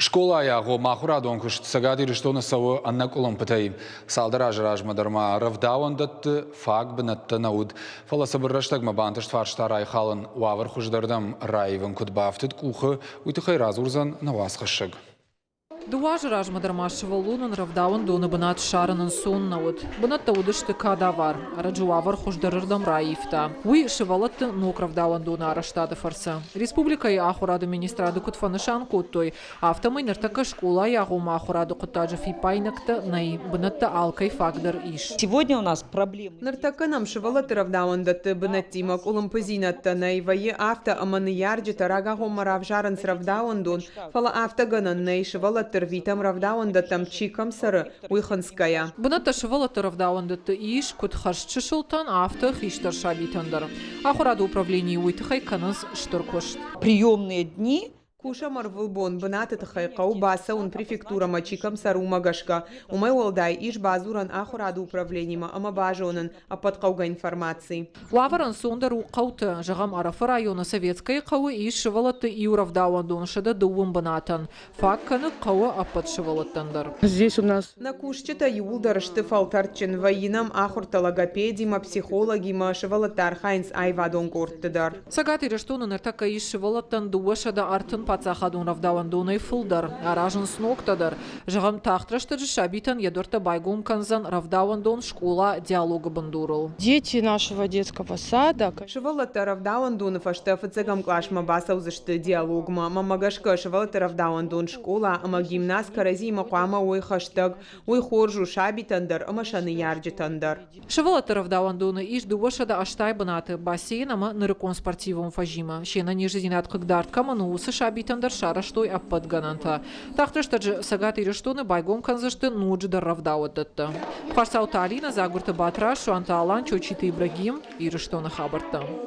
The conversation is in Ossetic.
Скъолайы агъоммӕ ахуырадон куыст Цӕгат Ирыстоны цӕуы ӕнӕкъуылымпытӕй. Цалдӕр азы размӕ дӕр ма рӕвдауӕндӕтты фаг бынӕттӕ нӕ уыд. Фӕлӕ цыбыр рӕстӕгмӕ бантыст фарста райхалын. Уавӕр хуыздӕрдӕм раивын куыд бафтыд къухы, уый тыххӕй радзурдзӕн нӕ уацхӕссӕг. Дыууӕ азы размӕ дӕр ма сывӕллонӕн рӕвдауӕндоны бынат ссарын ӕнцон нӕ уыд. Бынӕттӕ уыдысты кадавар. Ӕрӕджы уавӕр хуыздӕрырдӕм раивта. Уый сывӕллӕтты ног рӕвдауӕндоны арӕзтады фӕрцы. Республикӕйы ахуырады министрады куыд фӕнысан кодтой, афтӕмӕй ныртӕккӕ скъолайы агъоммӕ ахуырады хъуыддаджы фиппаинӕгтӕ нӕй, бынӕттӕ алкӕй фаг дӕр ис. Сегодня у нас проблемы. Ныртӕккӕ нӕм сывӕллӕтты рӕвдауӕндӕтты бынӕттимӕ къуылымпыдзинӕдтӕ нӕй, вӕййы афтӕ, ӕмӕ ныййарджытӕ рагагъоммӕ равзарынц рӕвдауӕндон, фӕлӕ афтӕ гӕнӕн нӕй, сывӕллӕтты рвитӕм рӕвдауӕндӕттӕм чи кӕм цӕры, уый хынцгӕйӕ. Бынӕттӕ сывӕллӕтты рӕвдауӕндӕтты ис куыд хӕрзчысылтӕн, афтӕ хистӕр сабитӕн дӕр. Ахуырады управленийы уый тыххӕй кӕнынц стыр куыст. Приемные дни Кусӕм ӕрвылбон, бынаты тыххӕй хъӕуы бацӕуын префектурӕмӕ чи кӕм цӕры, уымӕ гӕсгӕ. Уымӕй уӕлдай, ис бадзурӕн ахуырады управленимӕ ӕмӕ базонын ӕппӕт хъӕугӕ информаци. Уавӕр ӕнцондӕр у хъӕуты. Зӕгъӕм, Ӕрӕфы районы Советскӕйы хъӕуы ис сывӕллӕтты иу рӕвдауӕндон 110 бынатӕн. Фаг кӕны хъӕуы ӕппӕт сывӕллӕттӕн дӕр. Здесь у нас Нӕ кусджытӕ иууылдӕр сты фӕлтӕрдджын, вӕййы нӕм ахуыртӕ логопедимӕ, психологимӕ, сывӕллӕттӕ архайынц аивадон къордты дӕр. Цӕгат Ирыстоны ныртӕккӕ ис сывӕллӕттӕн 230 паддзахадон рӕвдауӕндонӕй фылдӕр. Аразынц ногтӕ дӕр. Зӕгъӕм, тагъд рӕстӕджы сабитӕн йӕ дуӕрттӕ байгом кӕндзӕн рӕвдауӕндон скъола диалогы бындурыл. Дети нашего детского сада. Сывӕллӕттӕ рӕвдауӕндоны фӕстӕ фыццӕгӕм къласмӕ бацӕудзысты диалогмӕ. Мӕнмӕ гӕсгӕ, сывӕллӕтты рӕвдауӕндон скъола ӕмӕ гимназ кӕрӕдзиимӕ хъуамӕ уой хӕстӕг. Уый хорз у сабитӕн дӕр ӕмӕ сӕ ныййарджытӕн дӕр. Сывӕллӕтты рӕвдауӕндоны ис 280 бынаты бассейн ӕмӕ нырыккон спортивон фӕзимӕ. Се нӕниздзинад хъыгдард кӕмӕн у, уыцы сабитӕн дӕр сарӕзтой ӕппӕт гӕнӕнтӕ. Тагъд рӕстӕджы Цӕгат Ирыстоны байгом кӕндзысты ноджыдӕр рӕвдауӕндӕттӕ. Хъуарцауты Алинӕ, Дзагуырты Батраз, Суанты Алан, Чочиты Ибрагим, Ирыстоны хабӕрттӕ.